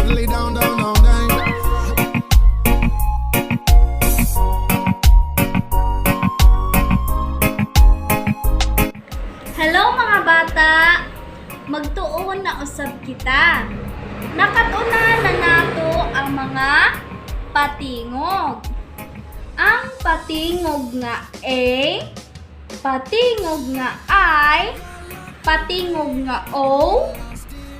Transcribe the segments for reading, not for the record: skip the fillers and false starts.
Totally down, down, down, down. Hello, mga bata! Magtuon na usab kita. Nakatuna na nato ang mga patingog. Ang patingog nga A, patingog nga I, patingog nga O,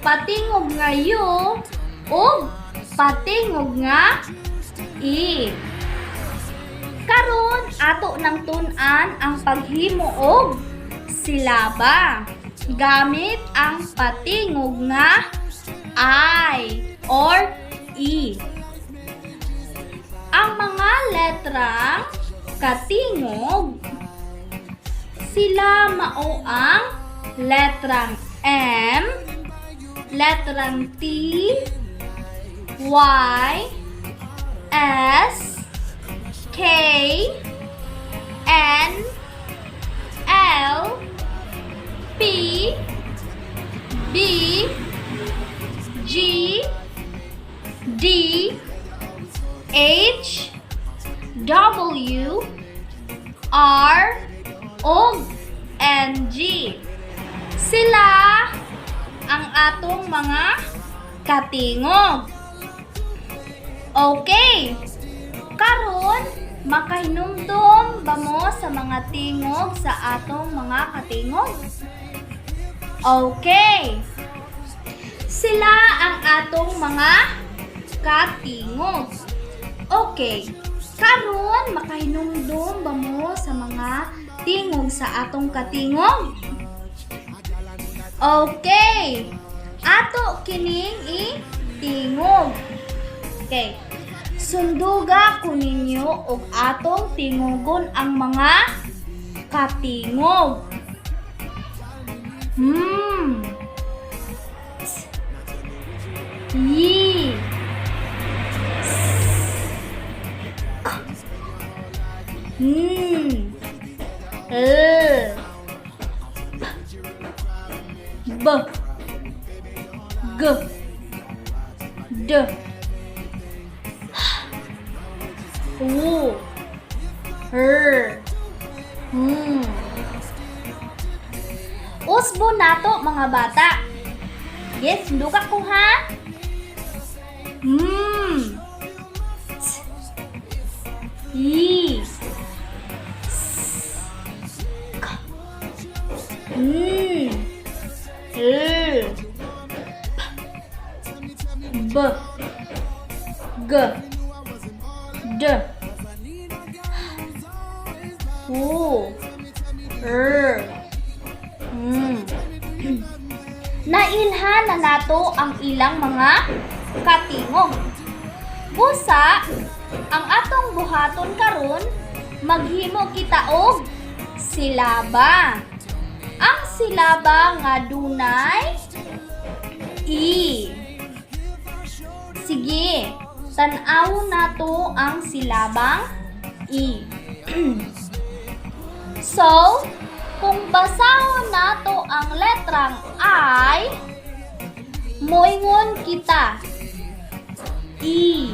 patingog nga U, ug patingog nga E. Karon ato nang tun-an ang paghimo og silaba gamit ang patingog nga I or E. Ang mga letrang katingog, sila mao ang letrang M, letrang T, Y, S, K, N, L, P, B, G, D, H, W, R, ug N, G. Sila ang atong mga katingog. Okay. Karon, makahinumdum ba mo sa mga tingog sa atong mga katingog? Okay. Sila ang atong mga katingog. Okay. Karon, makahinumdum ba mo sa mga tingog sa atong katingog? Okay. Ato kining itingog. Okay. Sunduga ko ninyo og atong tingogon ang mga katingog. T. Y. S. K. N. L. P. B. G. D. U. R. Usbo nato, mga bata. Yes, sunduga ko ha. T. I. S. K. N. L. P. B. G. D. U. R. Nailhan na nato ang ilang mga katingog. Busa, ang atong buhaton karon, maghimo kita og silaba. Ang silaba nga dunay E. Sige, tan-awon nato ang silabang E. So, kung basahon nato ang letrang I, moingon kita E,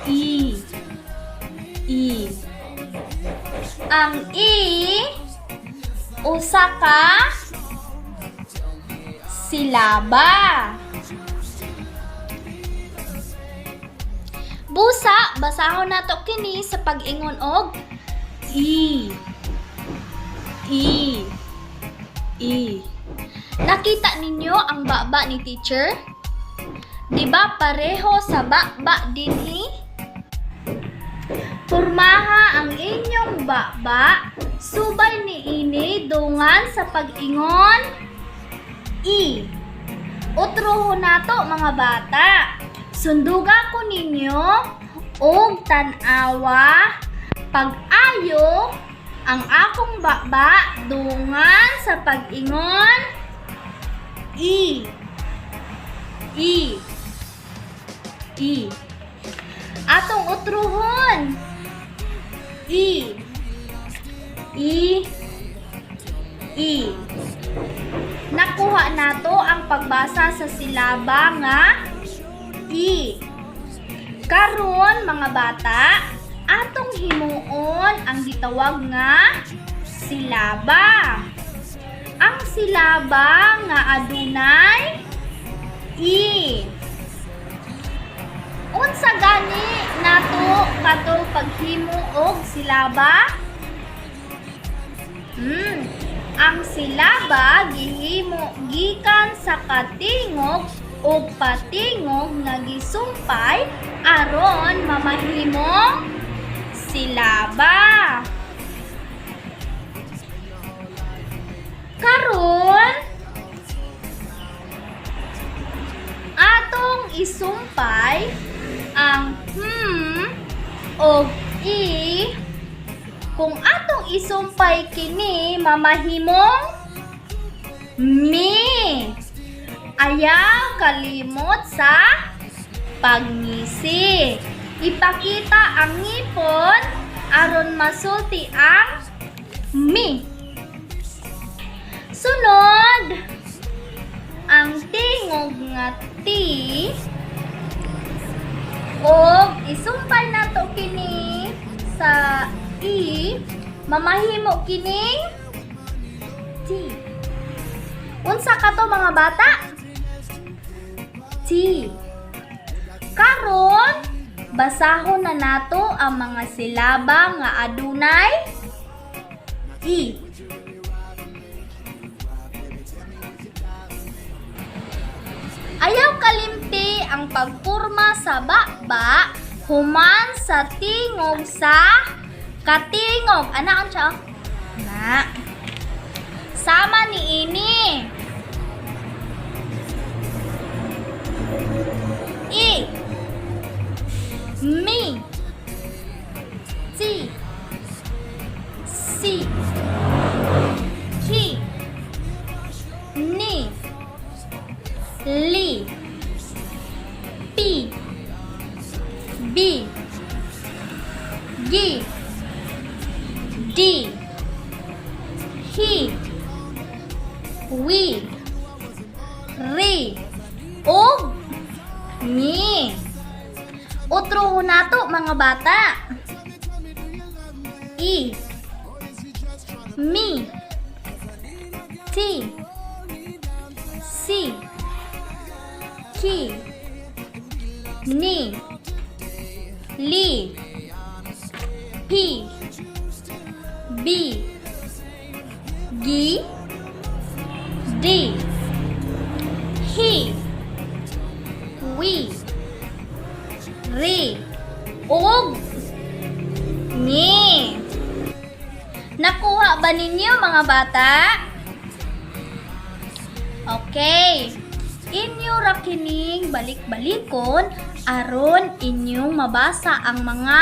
E, E. Ang E, usa ka silaba. Busa, basahon nato kini sa pag-ingon og E. E. E. Nakita ninyo ang baba ni teacher? Di ba pareho sa baba dinhi? Pormaha ang inyong baba, subay niini dungan sa pag-ingon E. Utrohon nato, mga bata. Sunduga ko ninyo og tan-awa pag-ayo ang akong baba dungan sa pag-ingon E. E. E. Atong utruhon. E. E. E. Nakuha nato ang pagbasa sa silaba nga E. Karon, mga bata, atong himuon ang gitawag nga silaba. Ang silaba nga adunay E. Unsa gani nato katong paghimo og silaba? Ang silaba gihimo gikan sa katingog o patingog nga gisumpay aron mamahimong silaba. Karon, atong isumpay ang o i. Kung atong isumpay kini, mamahimong mi. Ayaw kalimot sa pagngisi. Ipakita ang ngipon aron masulti ang mi. Sunod, ang tingog nga T og isumpay nato kini sa E, mamahimo kining T. Unsa kato, mga bata? T. Karon, basahon na nato ang mga silaba nga adunay E. Ayaw kalimti ang pagpurma sa baba human sa tingog sa katingog. Ana ang siya? Na. Sama ni ini. E. Mi. T. C. K. Ni. Li. P. B. G. D. H. W. Ri. Og ni. Otro nato, mga bata. E. Mi. T. C. K. Ni. Li. P. B. G. D. H. W. Ri. Og ni. Nakuha ba ninyo, mga bata? Okay. Inyo ra kining balik-balikon aron inyong mabasa ang mga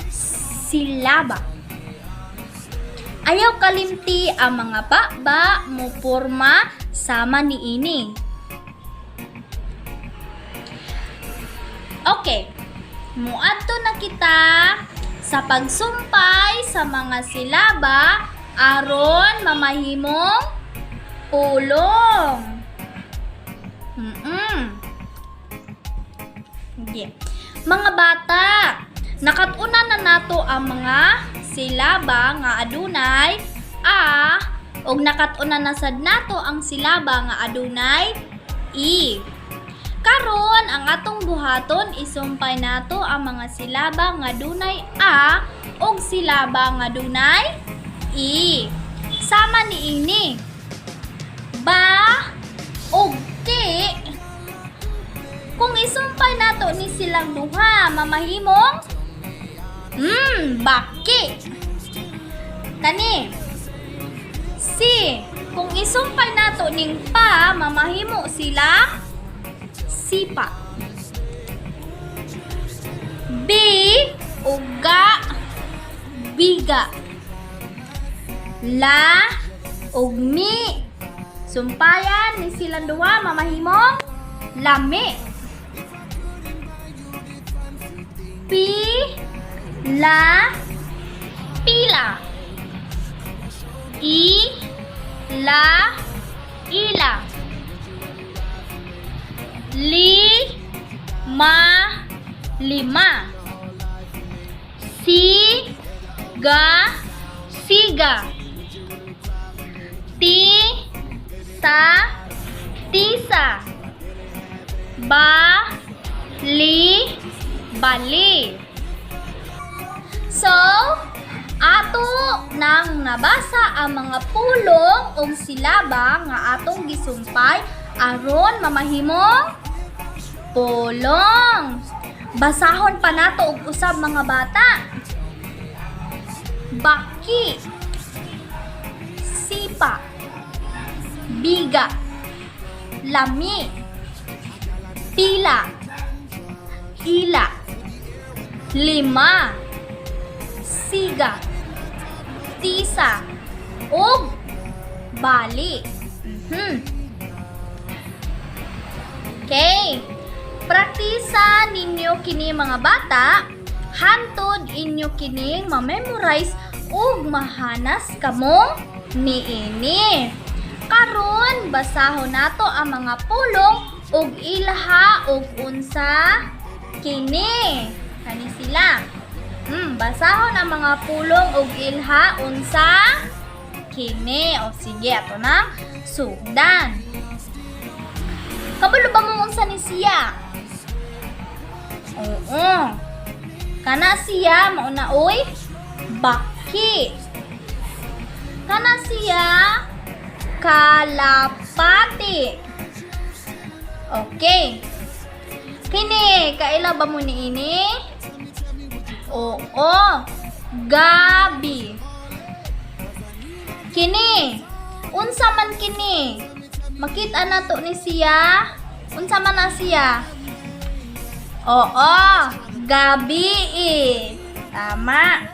silaba. Ayaw kalimti ang mga baba mo porma sama niini. Okay. Muadto na kita sa pagsumpay sa mga silaba aron mamahimong pulong. Yeah. Mga bata, nakat-unan na nato ang mga silaba nga adunay a ug nakat-unan na sad nato ang silaba nga adunay i. Karon, ang atong buhaton, isumpay nato ang mga silaba nga dunay a ug silaba nga dunay i. Sama niini. Ba ug ki. Kung isumpay nato ni silang duha, mamahimong baki. Kani. Si, kung isumpay nato ning pa, mamahimo sila sipa. B ug ga, biga. La ug mi. Sumpayan ni silang duha, mamahimong lami. Pi, la, pila. I, la, ila. Li, Ma, lima. Si, ga, siga. Ti, sa, tisa. Ba, li, bali. So, ato nang nabasa ang mga pulong ug silaba nga atong gisumpay aron mamahimong pulong. Basahon pa nato og usab, mga bata. Baki, sipa, biga, lami, pila, ila, lima, siga, tisa, ug bali. Okay. Praktisa ninyo kini, mga bata, hantod inyo kining ma-memorize ug mahanas kamo niini. Karon basahon nato ang mga pulong ug ilha og unsa kini. Kani sila. Basahon ang mga pulong ug ilha unsa kini. O sige, ato na sugdan. Kabalo ba mo unsa ni siya? Oo. Kana siya mauna oy baki. Kana siya kalapati. Okay. Kini, kaila ba mo niini? Oo. Gabi. Kini, unsa man kini? Makita na to ni siya. Unsa man na siya? Oo, gabi eh. Tama.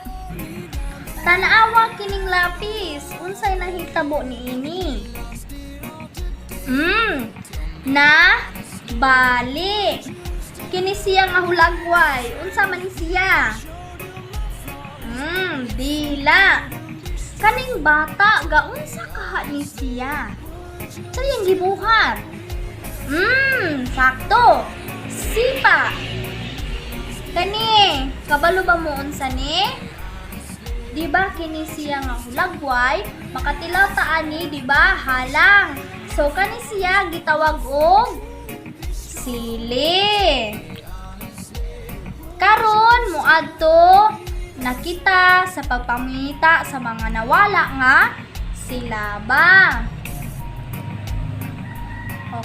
Tanawa kining lapis. Unsay nahitabo niini? Na bali. Kini siya nga hulagway. Unsa man ni siya? Dila. Kaning bata, gaunsa kaha ni siya? Sa iyang gibuhat? Sakto. Sipa. Kani, kabalo ba mo unsa ni? Di ba kini siya nga hulagway, makatilaw ta ani, di ba? Halang. So kani siya gitawag og sili. Karon moadto nakita sa pagpamita sa mga nawala nga silaba.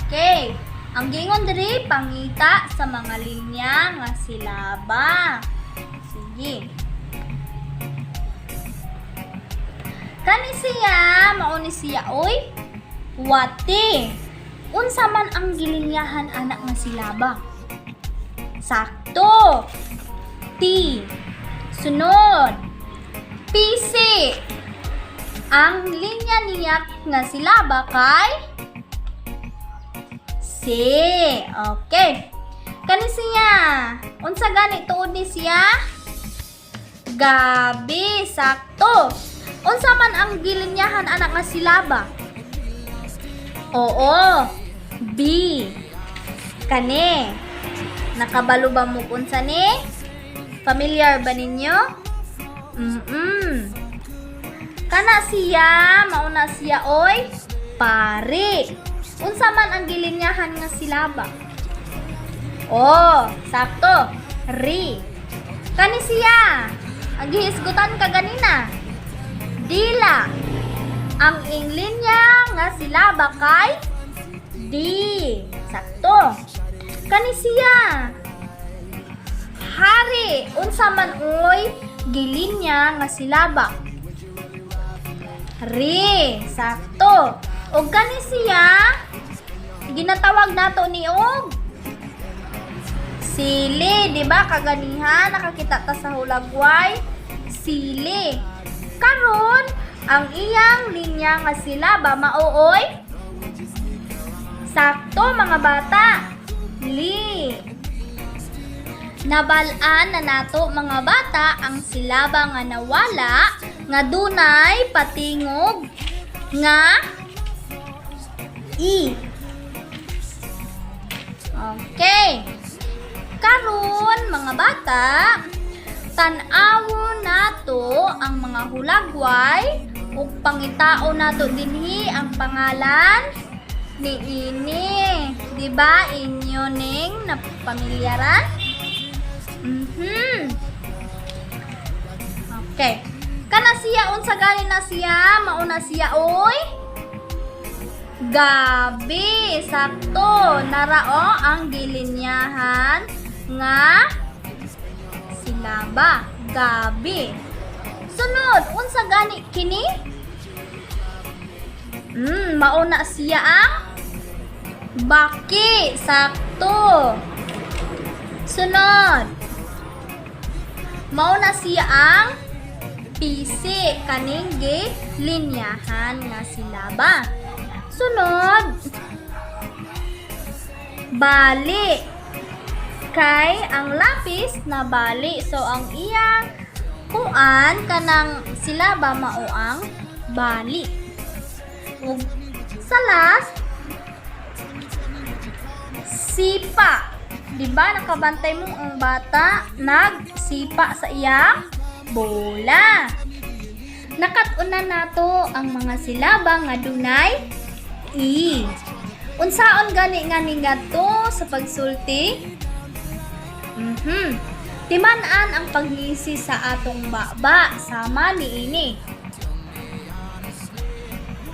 Okay. Ang gingon diri, pangita sa mga linya nga silaba. Sige. Kani siya, mao ni siya oy. Wati. Unsa man ang gilinyahan anak nga silaba? Sakto. T. Sunod. PC. Ang linya niya nga silaba kay C. Okay. Kani siya. Unsa gani tuod ni siya? Gabi. Sakto. Unsa man ang gilinyahan anak nga silaba? Oo. B. Kani. Nakabalo ba mo unsa ni? Familiar ba ninyo? Kana siya, mauna siya oy, pari. Unsa man ang gilinyahan nga silaba? Oh, sakto. Ri. Kani siya. Ang gihisgutan ka ganina. Dila. Ang inglinya nga silaba kay D. Sakto. Kani siya. Hari. Unsa man oy gilinya nga silaba? Ri. Sakto. Og kani siya ginatawag nato ni og sili, di ba? Kaganiha nakakita ta sa hulagway, sili. Karon, ang iyang linya nga silaba maooy sakto, mga bata. Li. Nabal-an na nato, mga bata, ang silaba nga nawala nga dunay patingog nga i. Okay. Karon, mga bata, tan-awon nato ang mga hulagway ug pangitao nato dinhi ang pangalan ni ini. Di ba inyo ning napamilyaran? Okay. Kana siya, unsa gani na siya? Mauna siya oy. Gabi, sakto. Narao ang gilinyahan nga silaba. Gabi. Sunod, unsa gani kini? Mauna siya ang baki. Sakto. Sunod. Mauna siya ang pisi, kaning gilinyahan nga silaba. Sunod, bali. Kay ang lapis na bali. So ang iyang kuan kanang silaba mao ang bali. Ug sa last, sipa. Di ba nakabantay mo ang bata nagsipa sa iyang bola? Nakat-unan nato ang mga silaba nga dunay i. Unsaon gani nga ningadto sa pagsulti? Timan-an ang pagngisi sa atong baba sama niini.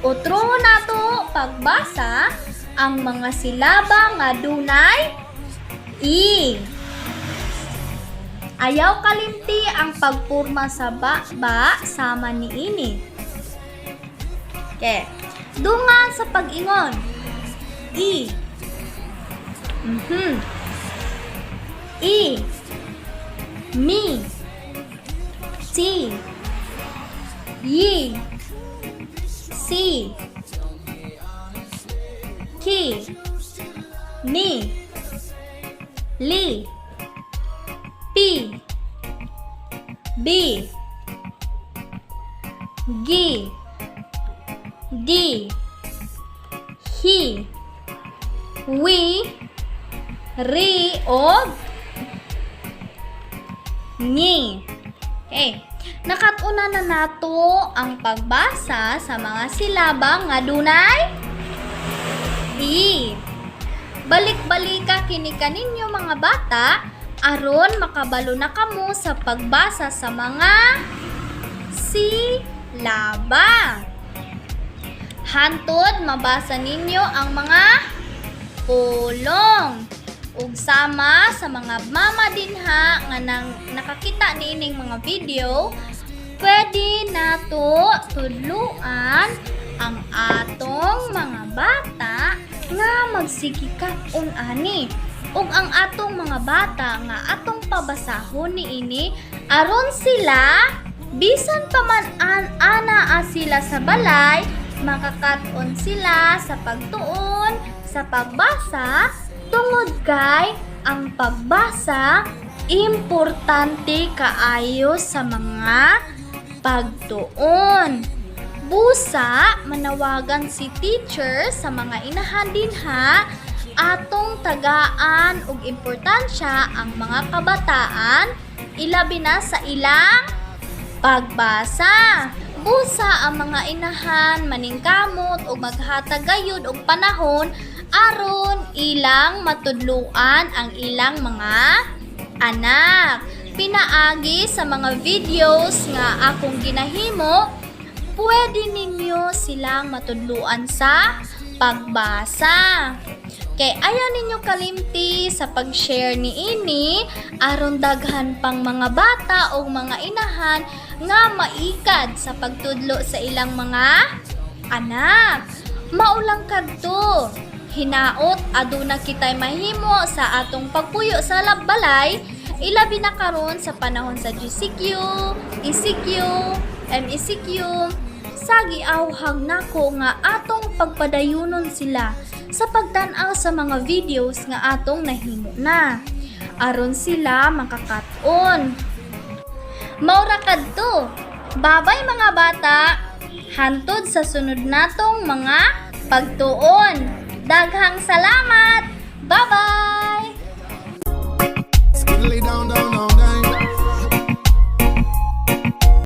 Utro nato pagbasa ang mga silaba nga dunay i. Ayaw kalimti ang pagpurma sa ba sama niini. Okay. Dungan sa pag-ingon. I. I. Mi. T. Y. C. Ki. Ni. Li. P. B. G. D. He. We. Ri og ni. Okay. Nakat-una na nato ang pagbasa sa mga silaba nga dunay i. Balik-balika kini kaninyo, mga bata, aron makabalo na kamo sa pagbasa sa mga silaba. Hantod mabasa ninyo ang mga pulong. Ug sama sa mga mama dinha nga nang nakakita niining mga video, pwede nato tudluan ang atong mga bata nga magsigikat-on ani. Ug ang atong mga bata nga atong pabasahon niini aron sila bisan pa man ana sila sa balay, makakat-on sila sa pagtuon, sa pagbasa, tungod kay ang pagbasa importante kaayo sa mga pagtuon. Busa, manawagan si teacher sa mga inahan dinha, atong tagaan og importansya ang mga kabataan, ilabi na sa ilang pagbasa. Busa ang mga inahan maningkamot og maghatag gayud og panahon aron ilang matudluan ang ilang mga anak. Pinaagi sa mga videos nga akong ginahimo, pwede ninyo silang matudluan sa pagbasa. Kay ayaw ninyo kalimti sa pag-share ni ini aron daghan pang mga bata o mga inahan nga maikad sa pagtudlo sa ilang mga anak. Maulang kadto. Hinaot aduna kitay mahimo sa atong pagpuyo sa balay, ilabi na karon sa panahon sa GCQ, ECQ, MECQ. Sa giawhag nako nga atong pagpadayunon sila sa pagtan-aw sa mga videos nga atong nahimo na aron sila makakat-on. Maura kadto. Babay, mga bata. Hantod sa sunod natong mga pagtuon. Daghang salamat. Bye-bye.